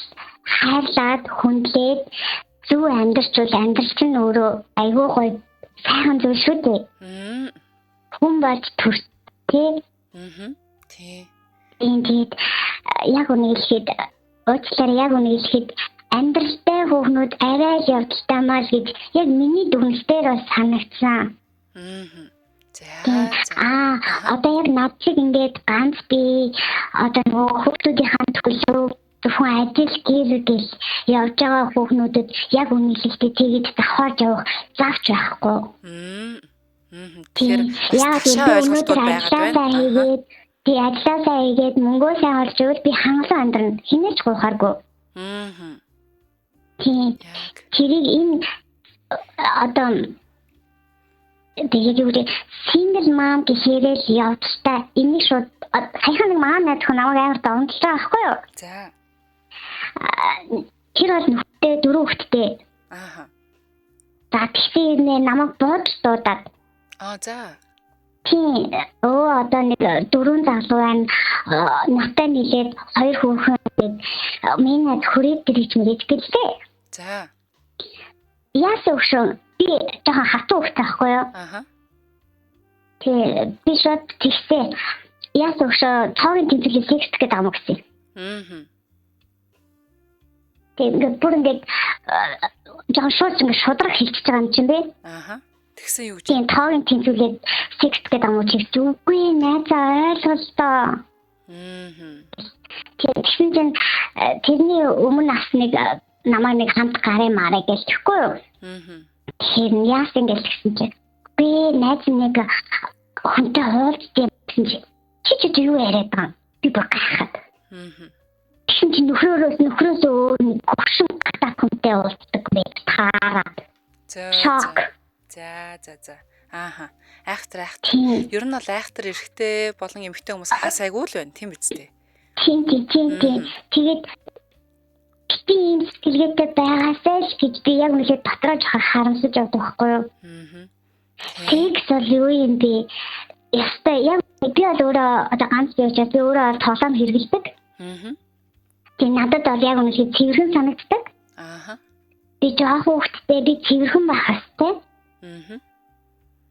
хайрлаад хүндлээд зөв амьдрчвал амьдрал чинь өөрөө айгүй гоё сайхан зүйл шүү дээ. Хүн болж төр тий. Тий. Тэгээд яг үнэ хэлэхэд уучлаарай яг үнэ хэлэхэд амьдралтай хүүхнүүд арай л явдалтай маа л гэж яг миний дүгнэлтээр бас санагдсан. За. Аа одоо яг над чиг ингээд ганц би одоо нөгөө хүүхдүүдийнхаа төлөө зөвхөн ажил гэр гэл явж байгаа хүүхнүүдэд яг үнэлэлтэй тэгж завхаарч явах завч байхгүй. Тэгэхээр яг өнөөдөр ажилласаа хийгээд тий ажилласаа хийгээд мөнгөө сайн олж ивэл би хангалуун амьдрна. Хинээч гуйхааргүй. Тийм. Тэрийг энэ одоо тэгээд юу гэдэг single mom гэхээрээ л явдaltaй. Энийг шууд саяхан нэг маа найз хүн намайг амар донтолж байгаа байхгүй юу? За. Тэр бол нөхөртэй 4 хүүхэдтэй. Ааха. За тэгсэн нэ намайг буудал дуудаад. Аа за. Тийм. Одоо нэг 4 залуу байна. Надтай нийлээд 2 хүүхэн гээд миний найз хүрээд ирж мэрэж гэлээ. За. Яасан өгшөн би жоохон хатуу хөвгтэй байхгүй юу? Аха. Тий, би шууд тэгсээ. Яасан өгшөө цоогийн тэмцэлээ секс гэдэг юм гэсэн. Тэг ингээд бүр ингээд жоохон шууд ингээд шудраг хэлчихэж байгаа юм чинь бэ? Аха. Тэгсэн юу гэж? Тийм, тоогийн тэмцүүлээд секс гэдэг юм уу чи үгүй найзаа ойлголтоо. Тэгсэн чинь тэрний өмнө бас нэг намайг нэг хамт гарын мараа гэж тэгэхгүй юу? Тэгэхээр яасан гэж тэгсэн чинь би найз нэг хүнтэй уулзсан гэсэн чинь чи ч юу яриад байгаа юм? Би бүр гайхаад. Тэгсэн чинь нөхрөөс өөр нэг гөвшин гадаа хүнтэй уулздаг байж таарад. За. За. Ааха. Айхтар. Ер нь бол айхтар эрэгтэй болон эмэгтэй хүмүүс хас айгүй л байна, тийм биз дээ? Тийм. Тэгээд би ийм сэтгэлгээтэй байгаасай л гэж би яг үнэхээр дотроо жоохон харамсаж явдаг байхгүй юу? Секс бол юу юм бэ? Ястай яг би бол өөрөө одоо ганц байж би өөрөө тоглоом хэрэглэдэг. Тэгээ надад бол яг үнэхээр цэвэрхэн санагддаг. Ааха. Би жоохон хүүхэдтэй би цэвэрхэн байх хэвээр.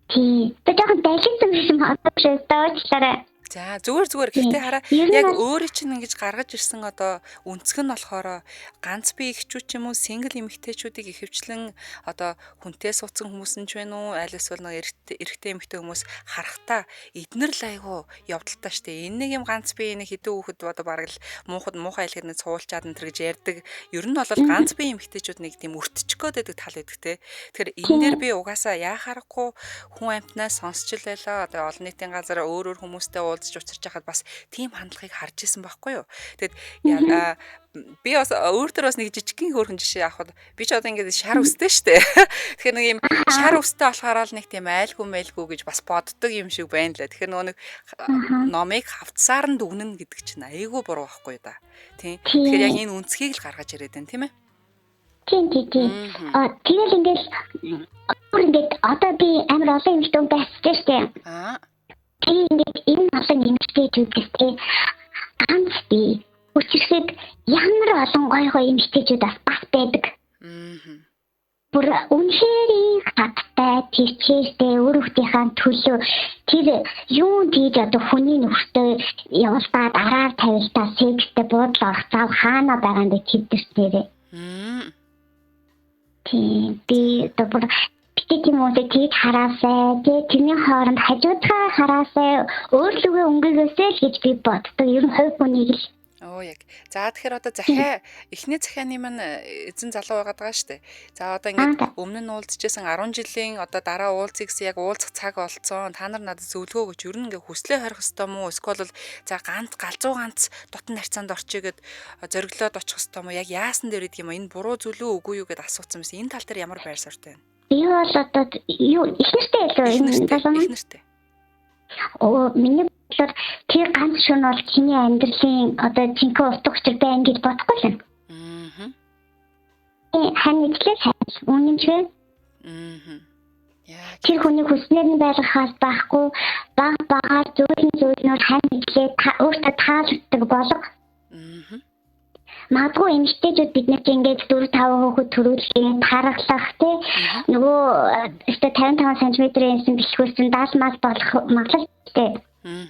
Тийм. Би жоохон далигдсан юм шиг байна. За зүгээр. Гэхдээ хараа яг өөрөө чинь ингэж гаргаж ирсэн одоо өнцөг нь болохоор ганц бие эхчүүд ч юм уу single эмэгтэйчүүдийг ихэвчлэн одоо хүнтэй суудсан хүмүүс нь ч байна уу аль эсвэл нэг эрэгтэй эмэгтэй хүмүүс харахтаа эднэр л айгу явдалтай штэ. Энэ нэг юм ганц бие нэг хэдэн хүүхэд одоо бараг л муухай хэлэхэд нэг цуулчаад энэ төр гэж ярьдаг. Ер нь бол ганц бие эмэгтэйчүүд нэг тийм өртчих гээд байдаг тал байдаг те. Тэгэхээр энэ дээр би угаасаа яа харахгүй хүн амьтнаас сонсч л байлаа. Одоо олон нийтийн газар өөр хүмүүстэй уулзч учирч байхад бас тийм хандлагыг харж исэн байхгүй юу. Тэгэд би бас өөр төр бас нэг жижигхэн хөөрхөн жишээ авахад би ч одоо ингээд шар үстэй штэ. Тэгэхээр нэг юм шар үстэй болохоор л нэг тийм айлгүй мэлгүй гэж бас боддог юм шиг байна лээ. Тэгэхээр нөгөө нэг номыг хавцсаар нь дүгнэн гэдэг чинь айгүй буруу байхгүй да. Тийм. Тэгэхээр яг энэ үнцгийг л гаргаж ирээд байна тийм ээ. Тийм. Тэгэл ингээд бүр ингээд одоо би амар олон юмтай байсан штэ. Аа. Тэгээ ингээд энэ олон эмэгтэйчүүдээс те ганц би үчирхэг ямар олон гоё гоё эмэгтэйчүүд бас байдаг. Бүр үнэхээр хаттай, тэрчээртэй өөр хүүхдийнхаа төлөө тэр юун тийж одоо хүний нөхөртэй явуулдаад араар тавилтаа секстэй буудлаа орох зав хаана байгаа юм бэ тэдэрт нэрээ. Тийм би одоо бүр битгий юм уу тийж хараасай, тэрний хооронд хажуудгаа хараасай, өөр лүгээ өнгөгөөсэй л гэж би боддог. Ер нь хувь хүнийг л. Оо яг. За тэгэхээр одоо захиа эхний захианы маань эзэн залуу байгаад байгаа шүү дээ. За одоо ингээд өмнө нь уулзчихсан 10 жилийн одоо дараа уулзъя гэсэн яг уулзах цаг олцсон. Та нар надад зөвлөгөө өгч ер нь ингээд хүслээ хорих ёстой мó? Эсвэл бол за ганц галзуу ганц дотн харьцаанд орчие гэд зориглоод очих ёстой мó? Яг яасан дээр идэг юм аа? Энэ буруу зүйл үү үгүй юу гэд асуусан байсан. Энэ тал дээр ямар байр суурьтай байна? Би бол одоо юу их нэртэй илүү энэ залуу их нэртэй. Оо миний бодлоор тэр ганц шөнө бол чиний амьдралын одоо жинхэнэ утга учир байна гэж бодохгүй л юм. Аа. Хань итлээ хайр. Үнэн ч. Аа. Яа. Тэр хүний хүснээр нь байлгахаас байхгүй баг багаар зөөлөн зөөлнөөр хань итлээ өөртөө таалагддаг болго. Аа. Магадгүй эмэгтэйчүүд бид нар ч ингээд 4 5 хүүхэд төрүүлээ тархалах тий нөгөө өстө 55 см-ийн юмсан бэлхүүсэн 70 мал болох магадлалтай. Аа.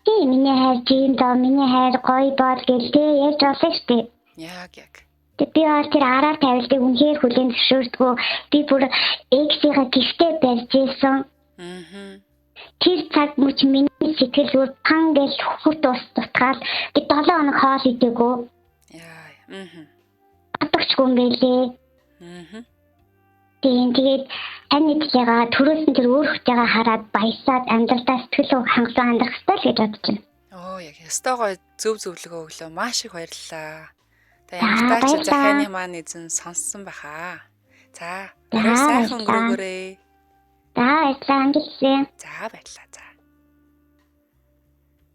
Тий миний хайр жим доо миний хайр гоё бол гэл тий ярьж болно шүү дээ. Яг яг. Би бол тэр араар тавилтыг үнэхээр хүлээн зөвшөөрдгөө. Би бүр эксийнхаа гэртээ барьж исэн. Аа. Тэр цаг мөч миний сэтгэл бүр пан гэл хөт ус дутгаал би 7 хоног хоол идээгүй. Яа. Аа. Бодогчгүй юм байлээ. Аа. Тийм тэгээд тань нийтлэгээ төрөөсөн тэр өөр хүүхдтэйгээ хараад баясаад амьдралдаа сэтгэл хангалуун амьдрах хэрэгтэй л гэж бодож байна. Оо яг ёстой гоё зөв зөвлөгөө өглөө. Маш их баярлалаа. Та ямар тач захианы маань эзэн сонссон байхаа. За, орой сайхан өнгөрөөгөөрэй. За, баярлалаа. Амжилтсаа. За, баярлалаа. За.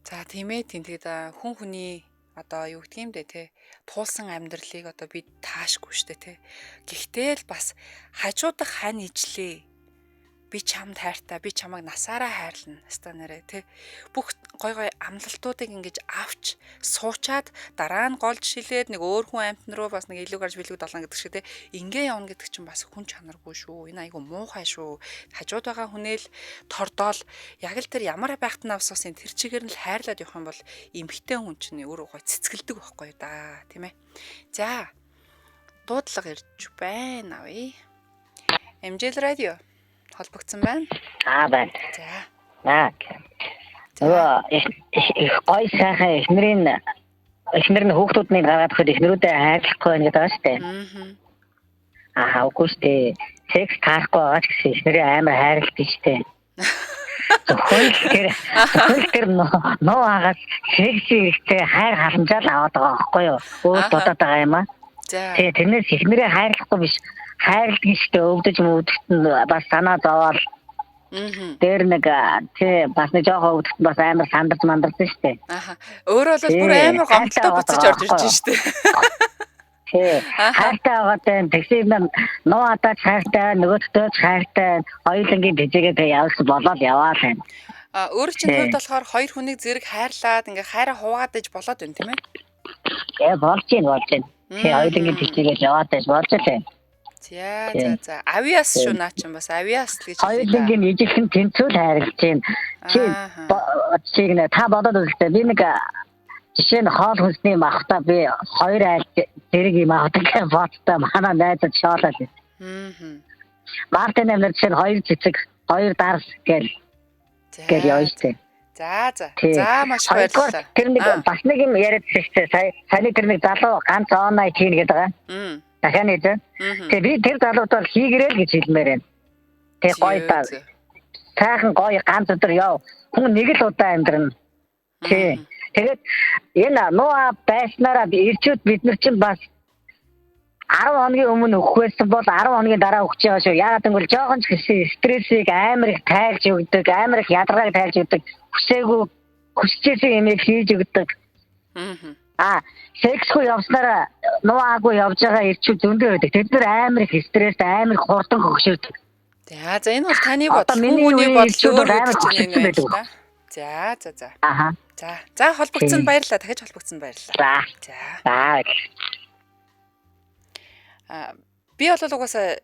За, тийм ээ. Тийм тэгээд хүн хүний одоо юу гэдг юм бэ те туулсан амьдралыг одоо би таашгүй штэ те. Гэхдээ л бас хажуудах хань ижлээ. Би чамд хайртай, би чамайг насаараа хайрлана. Хаста нэрэ те. Бүх гой гой амлалтуудыг ингэж авч суучаад дараа нь голж шилээд нэг өөр хүн амтн руу бас нэг илүү гарч бэлэг долоон гэдэг шиг те. Ингээ явна гэдэг чинь бас хүн чанаргүй шүү. Энэ айгу муухай шүү. Хажууд байгаа хүнээл тордоол яг л тэр ямар байхт нь авсуусын тэр чигээр нь л хайрлаад явах юм бол эмхтэн хүн чинь өөрөө гой цэцгэлдэг байхгүй да, тийм ээ. За дуудлага ирж байна авъя. MJL радио холбогдсон байна. Аа байна. За. Аа. Нөгөө их гой сайхан эхнэрийн эхнэр нь хүүхдүүднийг гаргаад өгөхөд эхнэрүүдээ хайрлахгүй байна гэдэг байгаа шүү дээ. Аа. Аа үгүй шүү дээ. Секс таарахгүй байгаа ч гэсэн эхнэрээ амар хайрладаг шүү дээ. Зөвхөн тэр нуу агаас секси хэрэгтэй хайр халамжаал аваад байгаа байхгүй юу? Өөр дуудаад байгаа юм аа. За. Тэгээ тэрнээс эхнэрээ хайрлахгүй биш. Хайрладаг шүү дээ. Өвдөж мөвдөлт нь бас санаа зовоол. Дээр нэг тий бас нэг жоохон өвдөлт бас амар сандарч мандарсан шүү дээ. Аха. Өөрөө бол бүр амар гомдолтой буцаж орж ирж шүү дээ. Тий. Хайртай байгаа даа. Тэгсэн юм нуу адаач хайртай, нөгөөдтэй ч хайртай. Хоёулангийн тэжээгээ тэгээ явуулсан болоод яваал юм. А өөр чинь хувьд болохоор хоёр хүнийг зэрэг хайрлаад ингээ хайраа хуваагаад иж болоод байна тийм ээ? Ээ болж гин болж гин. Тий хоёулангийн тэжээгээ яваад иж болж л байна. За за за. Авиас шүү наа чинь бас авиас л гэж. Хоёулангийн ижилхэн тэнцвэл хайрлаж байна. Чи чи гэнэ та бодоод үзэлтэй. Би нэг жишээ нь хоол хүнсний махта би хоёр айл зэрэг юм авдаг гэж бодтой манай найзад шоолоод. Аа. Мартин амнар жишээ нь хоёр цэцэг, хоёр дарс гэл гэл явна штэ. За за. За маш их баярлалаа. Тэр нэг бас нэг юм яриадсэн штэ. Сая саяны тэр нэг залуу ганц онлайн хийнэ гэдэг байгаа. Дахиад нэг. Тэгээ би тэр залууд бол хийгэрэл гэж хэлмээр байна. Тэгээ гоё та. Сайхан гоё ганц өдөр яв. Хүн нэг л удаа амьдрна. Тий. Тэгээд энэ нуа байснараа ирчүүд бид нар чинь бас 10 хоногийн өмнө өгөх байсан бол 10 хоногийн дараа өгч байгаа шүү. Яагаад гэвэл жоохон ч гэсэн стрессийг амар их тайлж өгдөг, амар их ядаргааг тайлж өгдөг. Хүсээгүй хүсэжсэн юмыг хийж өгдөг. Аа, сексгүй явснараа нуаагүй явж байгаа ирчүүд зөндөө байдаг. Тэд нар амар их стресс, амар их хурдан хөгшөрдөг. За за энэ бол таны бодол, хүний бодол өөр гэдэг чинь энэ байна л да. За за за. Аха. За. За холбогдсон баярлалаа. Дахиж холбогдсон баярлалаа. За. За. За. Аа би бол угаасаа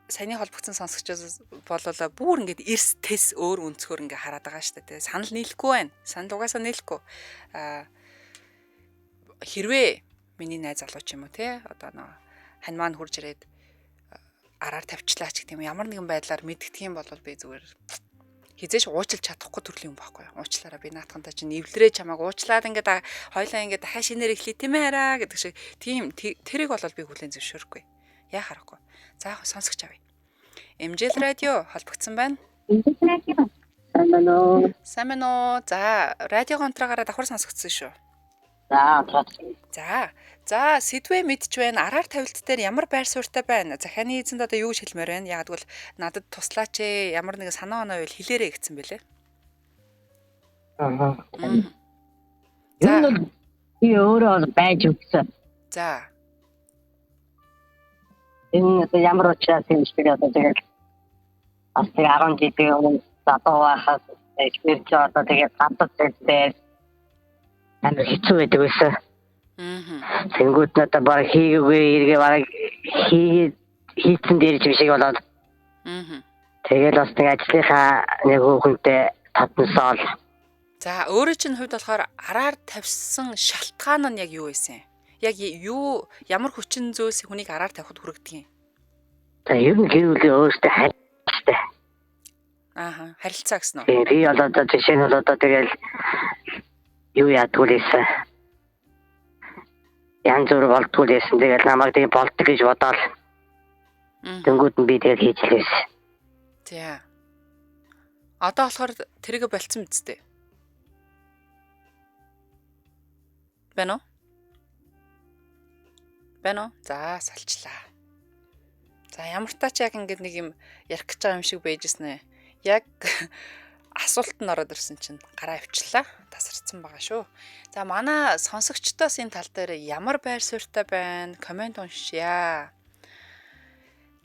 саяны холбогдсон сонсогчдоос болвол бүр ингээд эрс тэс өөр өнцгөр ингээд хараад байгаа шүү дээ. Санал нийлэхгүй байна. Санал угаасаа нийлэхгүй. Аа хэрвээ миний найз залуу ч юм уу те одоо нөө хань маань хурж ирээд араар тавьчлаа ч гэх юм ямар нэгэн байдлаар мэддэг юм бол би зүгээр Хизээш уучлж чадахгүй төрлийн юм байхгүй юу? Уучлаарай би наатахантай чинь эвлэрээ чамааг уучлаад ингээд хоёлаа ингээд дахиад шинээр эхлэе тийм ээ хараа гэдэг шиг тийм тэрийг бол би хүлээн зөвшөөрөхгүй. Яа харахгүй. За яг сонсогч авъя. MJL радио холбогдсон байна. MJL радио. Сайн байна уу? Сайн байна уу? За, радио контраагаараа давхар сонсогдсон шүү. За, За, сэдвээ мэдж байна. Араар тавилт дээр ямар байр суурьтай байна? Захианы эзэнд одоо юу гэж хэлмээр байна? Яг гэвэл надад туслаач ээ. Ямар нэгэн санаа оноо байвал хэлээрэй гэсэн бэлээ. Аа. За, би өөрөө бол байж өгсөн. За. Энэ одоо ямар учраас юм шиг одоо тэгээд бас тэг 10 жилийн өмнө залуу байхад эхнэр чи одоо тэгээд гадаад зэрэгтэй амар хэцүү байдаг байсан. Аа. Тэнгүүд нь одоо баг хийгээгүй эргээ баг хийцэн дээр ч юм шиг болоод. Аа. Тэгэл бас нэг ажлынхаа нэг хүүхэнтэй татнасаал. За, өөрөө чинь хувьд болохоор араар тавьсан шалтгаан нь яг юу байсан юм? Яг юу ямар хүчин зүйлс хүнийг араар тавихад хүргэдэг юм? За, ер нь гэр бүлийн өөрсдөө харилцаатай. Ааха, харилцаа гэсэн үү? Тийм, би бол одоо жишээ нь бол одоо тэгэл юу яадгүй л байсан. Янз бүр болдгоо л байсан. Тэгэл намайг тийм болдог гэж бодоол. Тэнгүүд нь би тэгэл хийж л байсан. За. Одоо болохоор тэрийгэ болцсон биз дээ. Байна уу? Байна уу? За, салчлаа. За, ямар тач яг ингэж нэг юм ярих гэж байгаа юм шиг байжсэн ээ. Яг асуулт нь ороод ирсэн чинь гараа авчлаа. Тасарсан байгаа шүү. За, манай сонсогчдоос энэ тал дээр ямар байр суурьтай байна? Коммент уншъя.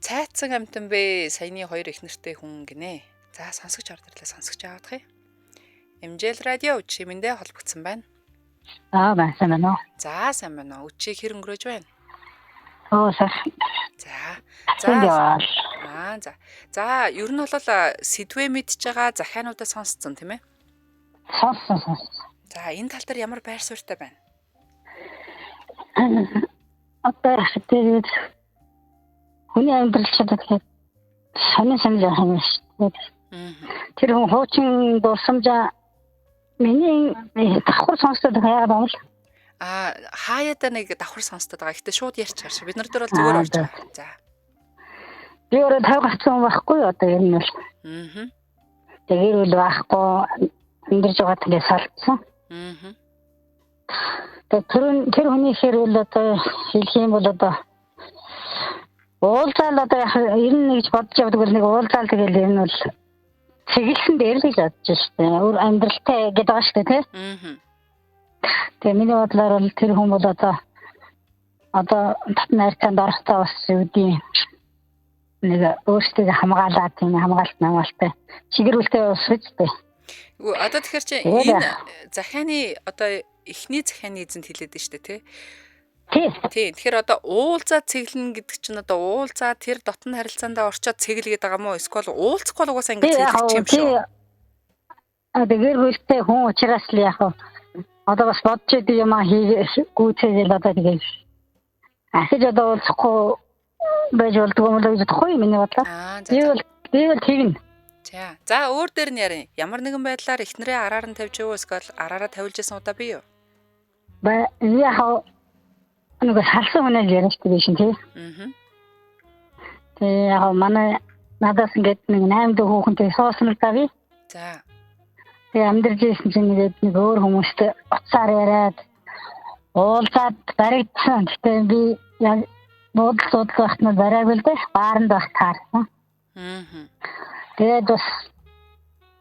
Цайцсан амтан бэ? Саяны хоёр их нэртэй хүн гинэ. За, сонсогч ороод ирлээ. Сонсогч аваадах юм. MJL радио чимэндээ холбогдсон байна. Аа, сайн байна уу? За, сайн байна уу? Өчиг хэр өнгөрөөж байна? Оо, сайхан. За. За. Аа, за. За, ер нь бол сэдвээ мэдж байгаа захиануудаа сонсцсон тийм ээ? Сонссон. За, энэ тал дээр ямар байр суурьтай байна? Одоо тэгээд хүний амьдрал чинь тэгэхээр сонин сонин явах юм шүү дээ. Тэр хүн хуучин дурсамжаа миний давхар сонсдог яагаад юм бол? Аа, хаяада нэг давхар сонсдог байгаа. Гэтэ шууд ярьчихар шүү. Бид нар дээр бол зүгээр орж байгаа. За. Би өөрөө 50 гарсан хүн байхгүй одоо ер нь бол. Аа. Тэгээд үл байхгүй амьдарч байгаа тэгээ салцсан. Аа. Тэгээд тэр хүний хэрвэл одоо хэлэх юм бол одоо уулзаал одоо яг ер нь гэж бодож явдаг бол нэг уулзаал тэгэл ер нь бол цэглэсэн дээр л гэж бодож штэ. Өөр амьдралтай гэдэг байгаа штэ тий. Аа. Тэгээ миний бодлоор бол тэр хүн бол одоо татан хайрцаанд орохдоо бас үүдийн нэг өөрсдөө хамгаалаад тийм хамгаалт намгаалтай чигэрүүлтэй бас үстэй. Үгүй одоо тэгэхээр чи энэ захианы одоо эхний захианы эзэнт хэлээд нь штэ тий. Тий. Тэгэхээр одоо уулзаа цэглэнэ гэдэг чинь одоо уулзаа тэр дотн харилцаандаа орчоод цэглэгээд байгаа мó эсвэл уулзахгүй л угаасаа ингэ цэглэх юм шүү. А тэгэхээр бүлтэй хүн учраас л яг одоо бас бодож идэв юм аа гүйцээгээл одоо тэгэл ахиж одоо уулзахгүй байж болдгоо юм л гэж бодохгүй миний бодлоор. Би бол тэгнэ. За. За өөр дээр нь ярив. Ямар нэгэн байдлаар эхнэрээ араар нь тавьж юу эсвэл араараа тавилж исэн удаа би юу? Ба яг нэг салсан хүнээ яриад байсан тий. Аа. Тэгээ яг манай надаас ингээд нэг 8 дэх хүүхэнтэй суусан л да би. За. Тэгээ амьдарч ирсэн чинь ингээд нэг өөр хүмүүстэй уцаар яриад уулзаад баригдсан. Гэтэ би яг буудал суудлах байхад нь бариагүй л дээ. Бааранд байх таарсан. Аа. Тэгээд бас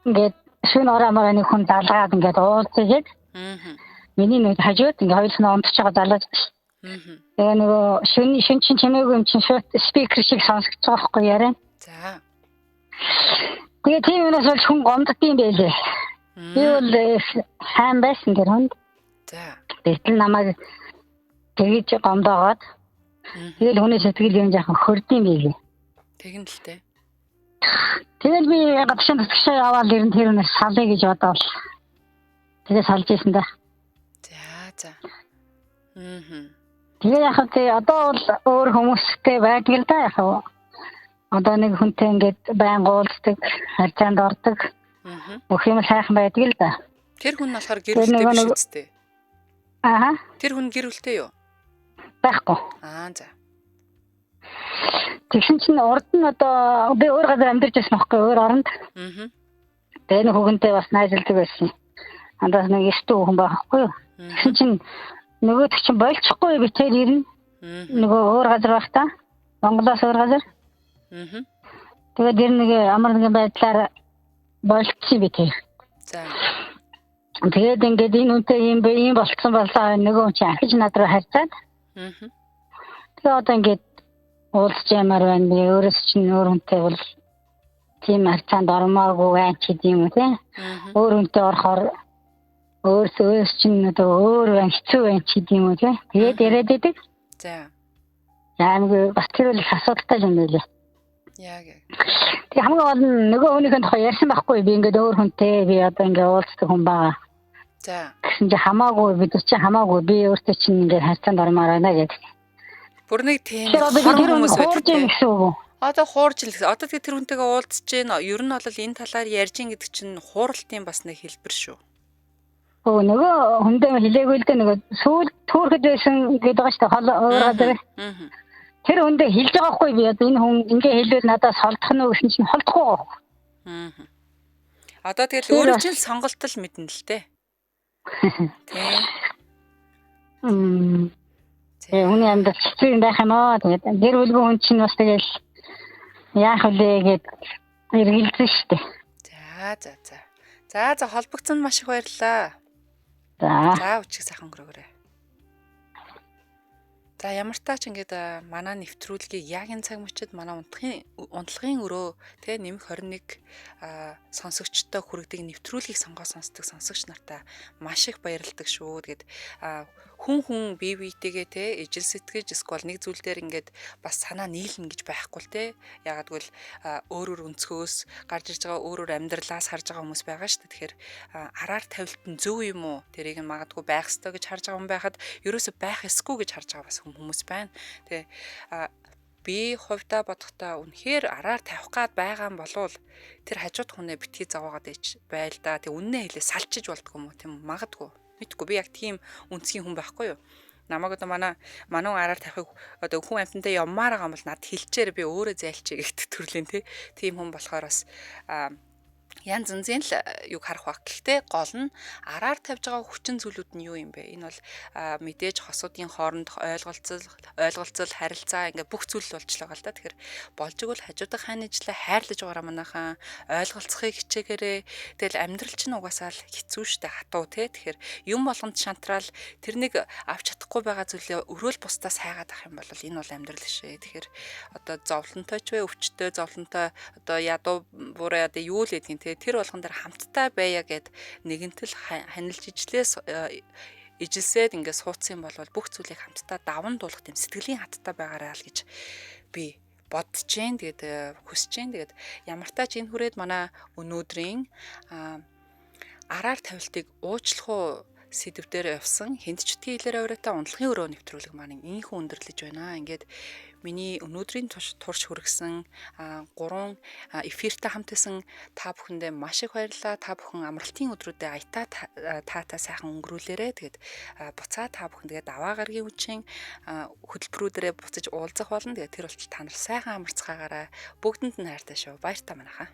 ингээд шүн орой морой нэг хүн залгаад ингээд уулзгээд. Аа. Миний нэг хажууд ингээд хоёулаа онцож байгаа залууж. Аа. Тэгээ нөгөө шүн чинь чимээгүй юм чинь шууд спикер шиг сонсогдож байгаа байхгүй яриа. За. Тэгээ тийм юмнаас бол хүн гомддсон байлээ. Би бол сайн байсан тэр хүнд. За. Гэтэл намайг тэгж гомдоогоод тэгэл хүний сэтгэл юм жаахан хөрдөм байлээ. Тэгэн л дээ. Тэгэл би гадшин татгшаа яваал ер нь тэр хүнээс салъя гэж бодоол. Тэгээ салж исэн да. За за. Аа. Тэгээ яг тий одоо бол өөр хүмүүстэй байдаг л да яг. Одоо нэг хүнтэй ингээд байнга уулздаг, харьцаанд ордог. Бүх юм сайхан байдаг л да. Тэр хүн нь болохоор гэр бүлтэй биш үсттэй. Ааха. Тэр хүн гэр бүлтэй юу? Байхгүй. Аа за. Тэгсэн чинь урд нь одоо би өөр газар амьдарч байсан байхгүй өөр оронд. Аа. Тэгээ нэг хүүхэнтэй бас найзалдаг байсан. Андаас нэг 9 дүү хүн байгаа байхгүй юу? Тэгсэн чинь нөгөөдөг чинь болчихгүй би тэр ирнэ. Нөгөө өөр газар байх та. Монголоос өөр газар. Аа. Тэгээд тэр нэг ямар нэгэн байдлаар болчихсон би тэр. За. Тэгээд ингээд энэ үнтэй юм бэ ийм болцсон боллоо нөгөө хүн чинь ахиж над руу харьцаад. Аа. Тэгээ одоо ингээд уулзч ямаар байна. Би өөрөөс чинь өөр хүнтэй бол тийм харьцаанд ормоогүй байх гэдэг юм уу те. Өөр хүнтэй орохоор өөрөөс чинь одоо өөр байна, хэцүү байна ч гэдэг юм уу те. Тэгээд яриад байдаг. За. Яамгүй бас тэр бол их асуудалтай юм байлээ. Яг. Тэгээ хамгийн гол нь нөгөө хүнийхэн тухай ярьсан байхгүй би ингээд өөр хүнтэй би одоо ингээд уулздаг хүн байгаа. За. Гэсэн чи хамаагүй бид нар чинь хамаагүй би өөртөө чинь ингээд харьцаанд ормоор байна гэдэг. Бүр нэг тийм хор хүмүүс байдаг гэсэн үг. Одоо хуурж л гэсэн. Одоо тэгээ тэр хүнтэйгээ уулзж гин ер нь бол энэ талаар ярьж гин гэдэг чинь хууралтын бас нэг хэлбэр шүү. Өө нөгөө хүндээ хэлээгүй л дээ нөгөө сүүл түүрхэд байсан гэдэг байгаа шүү дээ хол өөр газар. Тэр хүндээ хэлж байгаа хгүй би одоо энэ хүн ингээ хэлвэл надаас холдох нь уу гэсэн чинь холдохгүй байгаа. Аа. Одоо тэгэл өөрөө чинь сонголт л мэднэ л дээ. Тэ. Тэгээ хүний амьдрал хэцүү юм байх юм аа. Тэгээд гэр бүлгүй хүн чинь бас тэгэл яах вүлээ гэд эргэлзэн шүү дээ. За за за. За за холбогдсон маш их баярлалаа. За. За өчиг сайхан өнгөрөөгөөрэй. За ямар тач ингээд манай нэвтрүүлгийг яг энэ цаг мөчид манай унтлагын өрөө тэ нэмэх 21 сонсогчтой хүргэдэг нэвтрүүлгийг сонгоо сонсдог сонсогч нартаа маш их баярладаг шүү. Тэгээд хүн бие биетэйгээ тэ ижил сэтгэж эсвэл нэг зүйл дээр ингээд бас санаа нийлнэ гэж байхгүй л тэ. Ягаад гэвэл өөр өөр өнцгөөс гарч ирж байгаа өөр өөр амьдралаас харж байгаа хүмүүс байгаа шүү дээ. Тэгэхээр араар тавилт нь зөв юм уу? Тэрийг нь магадгүй байх ёстой гэж харж байгаа хүн байхад ерөөсөө байх ёсгүй гэж харж байгаа бас хүмүүс байна. Тэгээ би хувьдаа бодохдоо үнэхээр араар тавих гад байгаа юм болвол тэр хажууд хүнээ битгий зовоогоод ич байл да. Тэг үннээ хэлээ салчиж болдгоо юм уу тийм магадгүй. Мэдгүй би яг тийм үнцгийн хүн байхгүй юу. Намайг одоо манай манун араар тавихыг одоо хүн амьтантай явмаар байгаа юм бол над хэлчээр би өөрөө зайлчээ гэх төрлийн тийм хүн болохоор бас янз янзын л юг харах баг. Гэхдээ гол нь араар тавьж байгаа хүчин зүйлүүд нь юу юм бэ? Энэ бол мэдээж хосуудын хоорондох ойлголцол, харилцаа ингээ бүх зүйл болчлоо гал та. Тэгэхээр болж игэл хажуудах хааны ижлээ хайрлаж байгаараа манайхан ойлголцохыг хичээгээрээ. Тэгэл амьдрал чинь угаасаа л хэцүү шттэ хатуу те. Тэгэхээр юм болгонд шантраал тэр нэг авч чадахгүй байгаа зүйлээ өрөөл бусдаас хайгаад ах юм бол энэ бол амьдрал шээ. Тэгэхээр одоо зовлонтой ч вэ, өвчтөй зовлонтой одоо ядуу буруу одоо юу л гэдгийг те. Тэр болгон дээр хамтдаа байя гэд нэгэнтэл ханилж ижлээс ижилсээд ингээд суудсан юм бол бүх зүйлийг хамтдаа даван дуулах тийм сэтгэлийн хаттай байгаарай л гэж би бодож जैन. Тэгээд хүсэж जैन. Тэгээд ямар тач энэ хүрээд манай өнөөдрийн араар тавилтыг уучлах уу сэдвээр явсан хинт ч үтгийн хэлээр авираатай унтлагын өрөө нэвтрүүлэг маань инхүү өндөрлөж байна. Ингээд миний өнөөдрийн турш хүргэсэн 3 эфиртэй хамт байсан та бүхэндээ маш их баярлалаа. Та бүхэн амралтын өдрүүдэд аятаа таатай сайхан өнгөрүүлээрэ. Тэгээд буцаа та бүхэн тэгээд даваа гарагийн үеийн хөтөлбөрүүдэрээ буцаж уулзах болно. Тэгээд тэр болтол та нар сайхан амарцгаагаарай. Бүгдэнд нь хайртай шүү. Баяртай манайхаа.